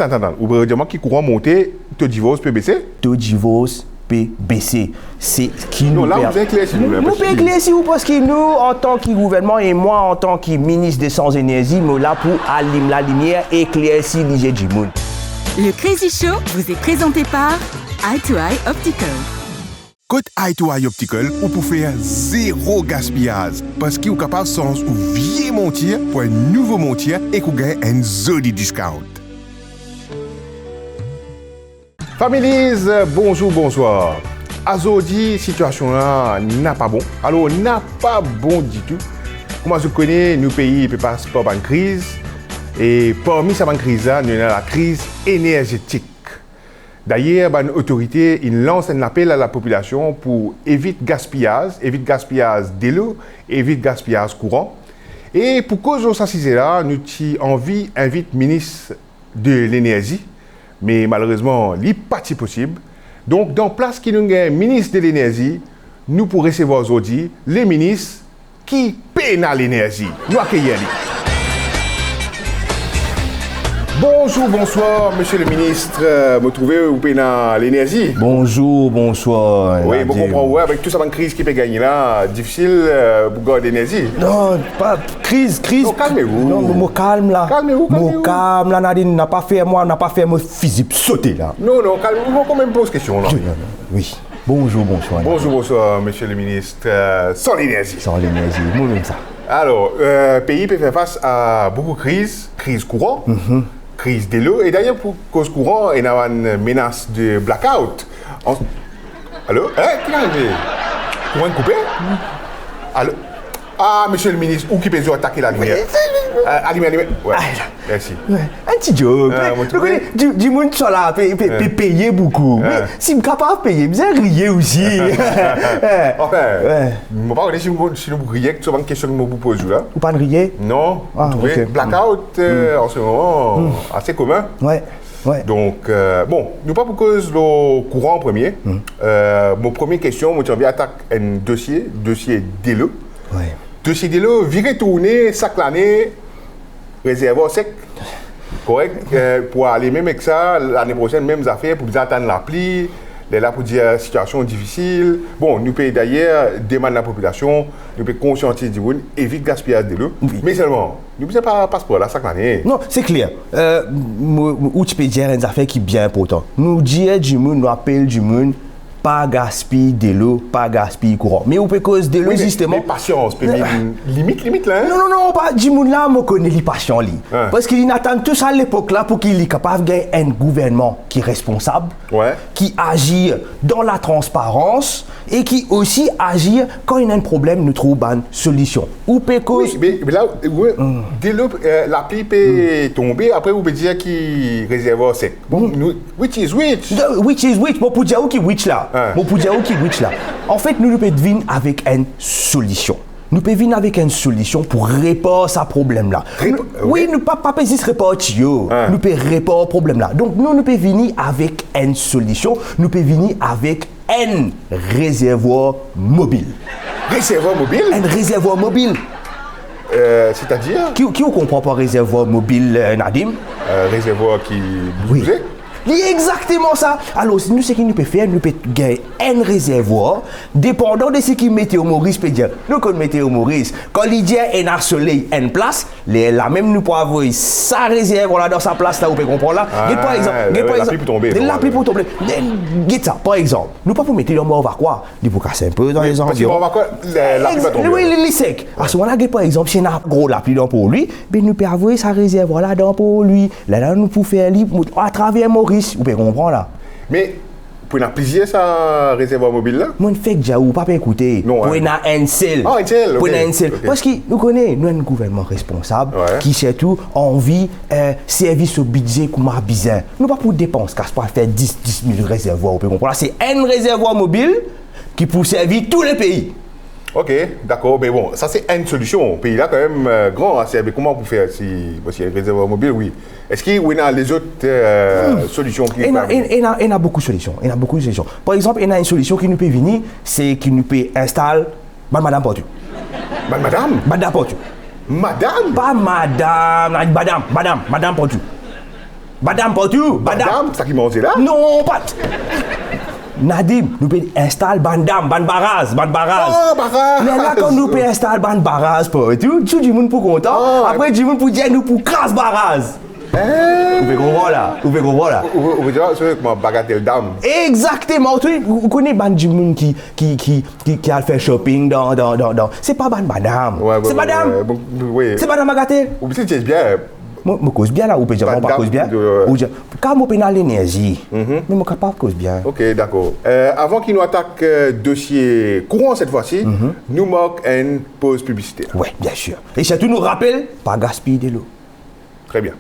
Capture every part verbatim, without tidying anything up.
Atann, atann, ou pe dir mwa ki kouran monte, to divors pe bese? To divors pe bese. Se ki nou... Non, la, pe... Ou bizin eklersi nou, la, nou pe eklersi ou, parski nou, antan ki gouvernman, e mwa, antan ki minis de sans énergie, mo la pou alim lalimier, eklersi lizie dimoun. Le Crazy Show vous est présenté par Eye to Eye Optical. Kot Eye to Eye Optical, ou pou fer zero gaspiyaz, parski ou kapav sanz ou vie montir pou enn nouvo montir ek ou gagn enn zoli discount. Families, bonzour, bonswar. Azordi, sitiasion la napa bon. Alor, napa bon ditou. Kouma zot kone, nou pei pe pas par bann kriz. E parmi sa bann kriz la, nou ena lakriz enerzetik. Dayer, bann otorite inn lans enn lapel a lapopilasion pou evit gaspiyaz, evit gaspiyaz delo, evit gaspiyaz kouran. E pou koz lor sa size la, nou ti anvi invit minis de lenerzi, me malerezman, li pa ti posib. Donk, dan plas ki nou gagn minis de lenerzi, nou pou resevwar zordi le minis ki pena lenerzi. Nou akeyir li. Bonzour, bonswar, misie le minis. Mo trouve ou pena lenerzi. Bonzour, bonswar, Nadim. Wi, mo konpran, wi, avek tou sa bann kriz ki pe gagne la, difisil, eh, pou gard lenerzi. Non, pa kriz, kriz. Non, kalme ou. Non, mo kalm la. Kalme ou, kalme ou. Mo kalm la, Nadim, napa fer mwa, napa fer mo fizib sote la. Non, non, kalme ou, mo kanmem poz kestion la. Non, non, wi. Bonzour, bonswar. Bonzour, bonswar, misie le minis. Eh, san lenerzi. San lenerzi, mo mem sa. Alor, eh, pei pe fer fas a boukou kriz, kriz kouran, kriz delo, e dayer pou koz kouran, ena bann menas de blackout. An-, alo? Eh, ki arive? Kouran koupe? Alo? Ah, misie le minis, ou ki pe zwe atake lalimier. Wi, wi, wi. Eh, alime, alime. Wi. Ah, la. Mersi. Wi, enn ti joke. Ah, wi, mo trouve, di-, dimoun sa la pe, pe, pe peye boukou. Wi, si m kapav peye, bizin riye osi. Anfin, mo pa kone si nou, si nou pou riye, so bann kestion ki mo pou poz ou la. Ou pa'nn riye? Non, ah, ok. Blackout, eh, an se moman, ase komin. Wi, wi. Donk, eh, bon, nou pa pou koz lor kouran premie. Eh, mo premie kestion, mo ti anvi atak enn dosie, dosie delo. Wi. Dosie delo, vire tourne sak lane, rezervwar sek, korek, eh, pou ale mem ek sa, lane prosenn, mem zafer, pou bizin atann lapli, lerla pou dir sitiasion difisil. Bon, nou pe dayer demann lapopilasion, nou pe konsiantiz dimoun, evit gaspiyaz delo. Wi. Me selman, nou bizin pa pas par la sak lane. Non, se kler. Eh, mo, mo, ou ti pe dir enn zafer ki bien inportan. Nou dir dimoun, nou apel dimoun, pa gaspiy delo, pa gaspiy kouran. Me ou pe koz delo, zisteman. Wi, me, me pasians pe vinn limit, limit la, hein? Non, non, non, pa dimoun la, mo kone li pasian li. Hein. Parski li atann tou sa lepok la pou ki li kapav gagn enn gouvernman ki responsab, wi, ki azir dan latransparans e ki osi azir kan ena enn problem, nou trouv bann solision. Ou pe koz... Wi, me, me la, wi, delo, eh, lapli pe tonbe, apre ou pe dir ki rezervwar sek. Bon, nou, which is which? The, which is which? Mo pou dir ou ki which la. Hein. Mo pou dir ou ki which la. Anfet, nou, nou pe vinn avek enn solision. Nou pe vinn avek enn solision pou repar sa problem la. Rep-, nou, wi, wi, nou pa, pa pe zis repar tiyo. Hein. Nou pe repar problem la. Donk, nou, nou pe vini avek enn solision. Nou pe vini avek enn rezervwar mobil. Rezervwar mobil? Enn rezervwar mobil. Eh, setadir? Ki, ki ou konpran par rezervwar mobil, eh, Nadim? Eh, rezervwar ki bouze? Wi. Li exakteman sa. Alor, nou, seki nou pe fer, nou pe gagn enn rezervwar, depandan de seki Meteo Moris pe dir. Nou konn Meteo Moris, kan li dir ena soley enn plas, lerla mem nou pou avoy sa rezervwar la dan sa plas la, ou pe konpran la. Ah, get par exanp, get par exanp, lapli pou tonbe, lapli pou tonbe. Get sa, par exanp, nou pa pou met li dan Morvakwa, li pou kas enn pe dan lezanviron. Parski Morvakwa, lapli pa tonbe. Wi, li, li sek. Aster la, get par exanp, si ena gro lapli dan Porlwi, be nou pe avoy sa rezervwar la dan Porlwi. Lerla nou pou fer li atraver Moris, ou pe konpran la. Me pou ena plizier sa rezervwar mobil la? Mo'nn fek dir ou, pa pe ekoute. Non, hein. Pou ena enn sel. Ah, enn sel, ok. Pou ena enn sel. Ok. Parski nou kone, nou enn gouvernman responsab, wi, ki sirtou anvi, eh, servi so bidze kouma bizin. Nou pa pou depans kas pou al fer dis, dis mil rezervwar, ou pe konpran. La, se enn rezervwar mobil ki pou servi tou lepei. Ok, dakor, me bon, sa se enn solision. Pei la kanmem, eh, gran, ase, me kouma pou fer si, bon, si enn rezervwar mobil, wi. Eski ou ena lezot, eh, solision ki... Ena, ena, ena, ena boukou solision, ena boukou solision. Par exanp, ena enn solision ki nou pe vini, se ki nou pe instal bann madam partou. Bann madam? Madam partou. Madam? Pa madam, madam, madam, madam partou. Bann dam partou, bann dam. Bann dam, sa ki manze la? Non, pa t-, Nadim, nou pe instal bann dam, bann baraz, bann baraz. Ah, baraz. Lerla kan nou pe instal bann baraz partou, tou dimoun pou kontan. Ah. Apre, dimoun pou dir nou pou kraz baraz. Hein? Ou pe konpran la? Ou pe konpran la? Ou, ou, ou pe dir, se kouma bagatel dam. Exakteman, ou, ou kone bann dimoun ki, ki, ki, ki, ki al fer shopping dan, dan, dan, dan. Se pa bann madam. Ouais, ouais, ouais, ouais. Se madam. Bon, oui. Se madam bagatel. Ou bizin dir bien. Mo, mo koz bien la, ou pe dir mo pa koz bien. Bann dam de, euh, ou dir, kan mo pena lenerzi, mhm, me mo kapav koz bien. Ok, dakor. Euh, avan ki nou atak, euh, dosie kouran set fwa si, mhm, nou mark enn poz piblisiter. Wi, bien sir. E sirtou nou rapel, pa gaspiy delo. Tre bien.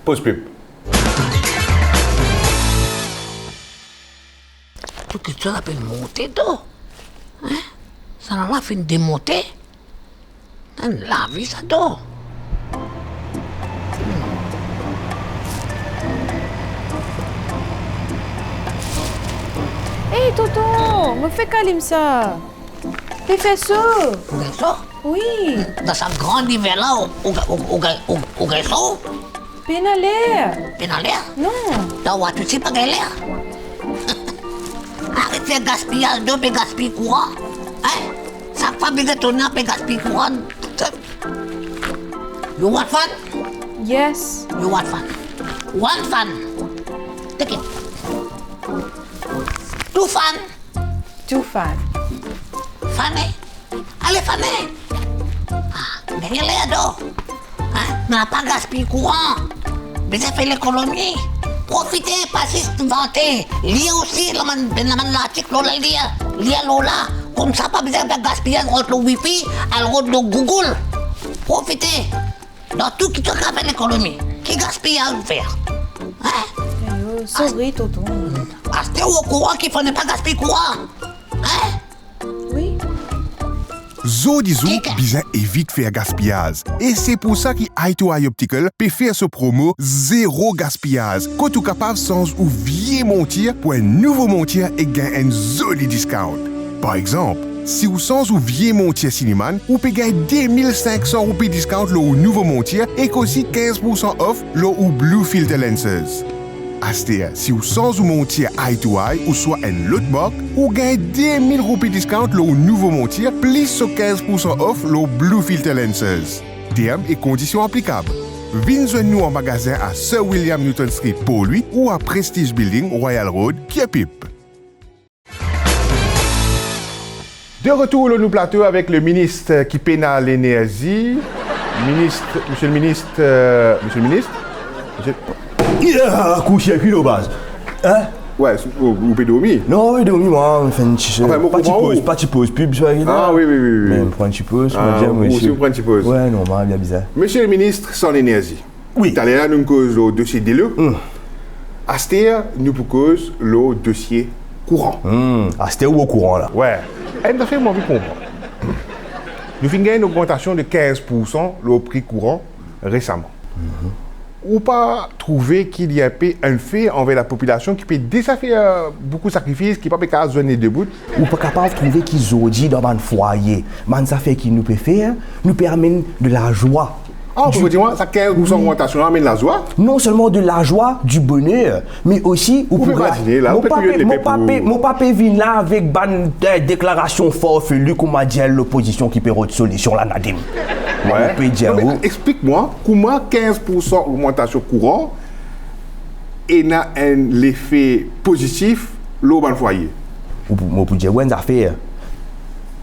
Poz pib. Tou kiksoz la pe monte to. Hein? Sa la, la finn demonte. Enn lavi sa to. Ey, tonton, mo fek alim sa. Pe fer so. Ou gagn so? Wi. Dan sa gran liver la, ou, ou, ou, ou gagn, ou, ou gagn so? Pena ler. Pena ler? Non. Dan watousi pa gagn ler? Aret fer gaspiyaz, to pe gaspiy kouran. Hein? Sak fwa bizin tourne, pe gaspiy kouran. You want fun? Yes. You want fun? One fun. Take it. Two fun. Two fun. Fane. Ale fane. Ah, gagn ler to. Hein? Me pa gaspiy kouran. Bizin fer lekonomi. Profite, pa zis vante. Lir osi, la bann, bann, la bann lartik lor la, lir. Lir lor la. Koumsa pa bizin fer gaspiyaz, rant lor wifi, al rod lor Google. Profite. Dan tou ki to kapav fer lekonomi. Ki gaspiyaz ou fer? Hein? Ayo, sorry, tonton. Aster ou okouran ki fode pa gaspiy kouran. Hein? Wi. Zordi zour, bizin evit fer gaspiyaz. E se pou sa ki Eye to Eye Optical pe fer so promo zero gaspiyaz, kot ou kapav sanz ou vie montir pou enn nouvo montir ek gagn enn zoli discount. Par exanp, si ou sanz ou vie montir Cineman, ou pe gagn de mil sink san roupi discount lor ou nouvo montir ek osi kinz poursan off lor ou Blue Filter lenses. Aster, si ou sanz ou montir Eye to Eye ouswa enn lot mark, ou gagn de mil roupi discount lor ou nouvo montir, plis so kinz poursan off lor Blue Filter lenses. Term e kondision aplikab. Vinn zwenn nou an magazin a Sir William Newton Street, Port Louis, ou a Prestige Building, Royal Road, Kirpip. De retour lor nou plato avek le minis ki pena lenerzi. Minis, misie le minis, euh, misie le minis, misie... Ah, kour sirkwi lo baz. Hein? Ouais, ou, ou pe dormi? Non, wi, dormi, mwa, mo fer enn ti, anfin, mo pa ti konpran poz, ou. Pa ti poz pib, sa, la. Ah, wi, wi, wi, wi. Me mo pran ti poz, ah, mo dir, ou osi, ou pran ti poz. Ouais, normal, bien bizar. Misie le minis san lenerzi. Wi. Taler la, nou koz lor dosie delo. Hmm. Aster, nou pou koz lor dosie kouran. Hmm. Aster, ou okouran la. Ouais. Enn zafer mo anvi konpran. Nou finn gagn enn ogmantasion de kinz poursan lor pri kouran resaman. Mhm. Ou pa trouve ki li enpe infe anver lapopilasion ki pe deza fer boukou sakrifis, ki pa pe kapav zwenn li debout? Ou pa kapav trouve ki zordi dan bann fwaye, bann zafer ki nou pe fer, nou pe amenn de lazwa. Ah, ou pe dir mwa, sa kinz poursan ogmantasion la amenn lazwa? Non selman de lazwa, du bonheur, me osi ou pou... Ou pe badine la, ou pe touye lepep. Mo pa pe, mo pa pe vinn la avek bann, eh, deklarasion farfelu kouma dir lopozision ki pe rod solision la, Nadim. Ouais. Mo pe dir ou. Non, me explik mwa, kouma kinz poursan ogmantasion kouran ena enn lefe pozitif lor bann fwaye? Ou pou, mo pou dir ou enn zafer,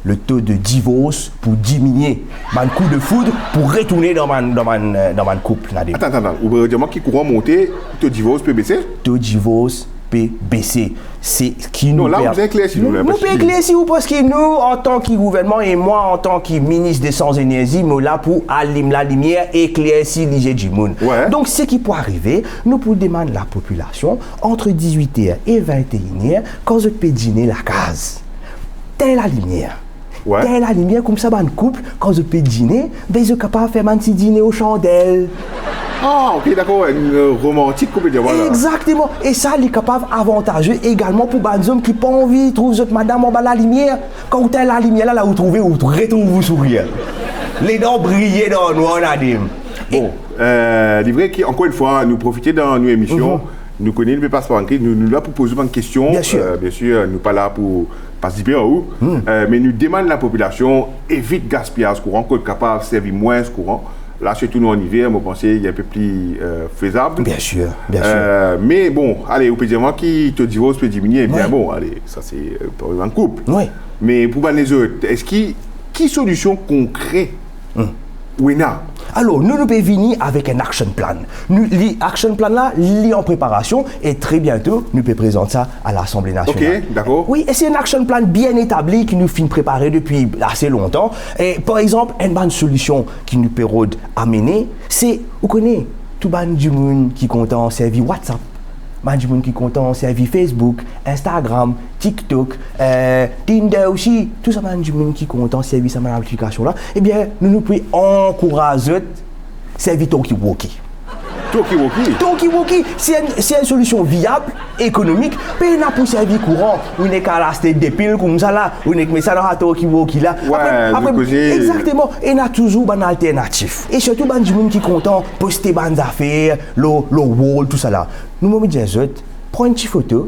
le taux de divorce pou diminie. Bann coup de foudre pou retourne dan bann, dan bann, euh, dan bann koup, Nadim. Atann, atann, atann. Ou pe dir mwa ki kouran monte, taux divorce pe bese? Taux divorce pe bese. Se ki... Non, nou la, per-, ou bizin eklersi nou, nou, la, nou pe eklersi ou, parski nou, antan ki gouvernman, e mwa, antan ki minis de sans énergie, mo la pou alim lalimier, eklersi lizie dimoun. Ouais. Donk, seki pou arive, nou pou demann lapopilasion, ant dizwit er e vinte et une er, kan zot pe dine lakaz, tegn lalimier. Ouais. Tegn lalimier, koumsa bann koup, kan zot pe dine, be, zot kapav fer bann ti dine o sandel. Ah, ok, dakor, enn, euh, romantik, ou pe dir, vwala. Exakteman. E sa, li kapav avantaze egalman pou bann zom ki pa anvi trouv zot madam anba lalimier. Kan ou tegn lalimier la, la ou trouve, ou retrouv ou sourir. Ledan briye dan nwar, Nadim. Bon, euh, li vre ki, ankor enn fwa, nou profite dan nou emision. Nou kone nou pe pas par bann kriz, nou, nou la pou poz ou bann kestion. Bien sûr. Euh, bien sûr, nou pa la pou pas dipe ar ou. Euh, me nou demann lapopilasion evit gaspiyaz kouran, kot kapav servi mwins kouran. La, sirtou nou an iver, mo panse li enpe pli, euh, fezab. Bien sûr, bien sûr. Euh, me bon, ale, ou pe dir mwa ki to divorce pe diminie, bien bon, ale, sa se, euh, problèm bann koup. Wi. Me pou bann lezot, eski, ki solision konkre ou ena? Alor, nou, nou pe vini avek enn action plan. Nou, li, action plan la, li an preparasion e tre biento, nou pe prezant sa a Lasanble Nasional. Ok, dakor. Wi, e se enn action plan bien etabli ki nou finn prepare depi ase lontan. E, par exanp, enn bann solision ki nou pe rod amene, se, ou kone, tou bann dimoun ki kontan servi WhatsApp, bann dimoun ki kontan servi Facebook, Instagram, TikTok, euh, Tinder osi, tou sa bann dimoun ki kontan servi sa bann aplikasion la, ebien, nou, nou pe ankouraz zot servi talkie-walkie. Talkie-walkie? Talkie-walkie, se enn, se enn solision viab, ekonomik, pena pou servi kouran, ou nek al aste de pil koumsa la, ou nek met sa dan sa talkie-walkie la. Wi, apre, apre, koze. Exakteman, ena touzour bann alternatif. E sirtou bann dimoun ki kontan poste bann zafer, lor, lor wall, tousala. Nou, mo dir zot, pran enn ti foto,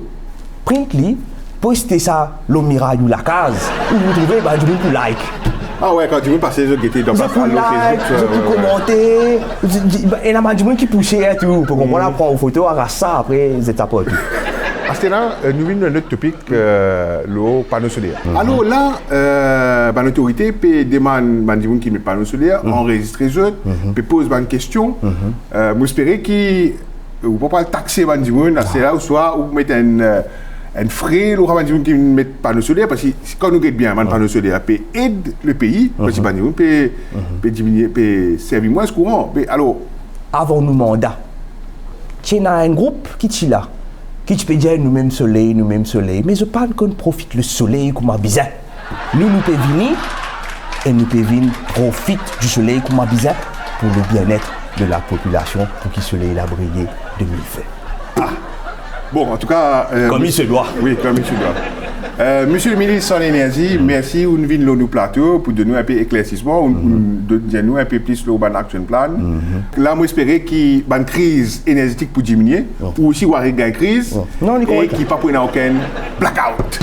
print li, poste sa lor miray ou lakaz, ou pou trouve bann dimoun pou like. Ah wi, kan dimoun pase, zot gete dan... Zot pou like, zot pou komante. Ena bann dimoun ki pou share tou, pou konpran, pran ou foto, aras sa, apre zet sa partou. Aster la, euh, nou vinn lor enn lot topik, euh, lor pano soler. Alor la, euh, bann otorite pe demann bann dimoun ki met pano soler anrezistre zot, pe poz bann kestion. Euh, mo espere ki ou pa pou al takse bann dimoun, aster la, ouswa ou met enn, euh, enn fre lor bann dimoun ki met pano soler, parski kan nou get bien, bann pano soler pe ed lepei, parski bann dimoun pe, pe diminie, pe servi mwins kouran. Me alor, avan nou manda, ti ena enn group ki ti la, ki ti pe dir, "Nou mem soley, nou mem soley," me zot pa'nn konn profit lesoley kouma bizin. Nou, nou pe vini e nou pe vinn profit di soley kouma bizin pour le bien-être de la population, pour ki soley la briye de mille feux. Ah. Bon, antouka, euh, comme il se doit. Oui, comme il se doit. Euh, Monsieur le ministre an Lenerzi, mersi ou'nn vinn lor nou plato pou donn nou enpe eklersisman, ou, ou donn nou enpe plis lor bann action plan. La, mo espere ki bann kriz enerzetik pou diminie, ou osi ou aret gagn kriz, e ki pa pou ena okenn blackout.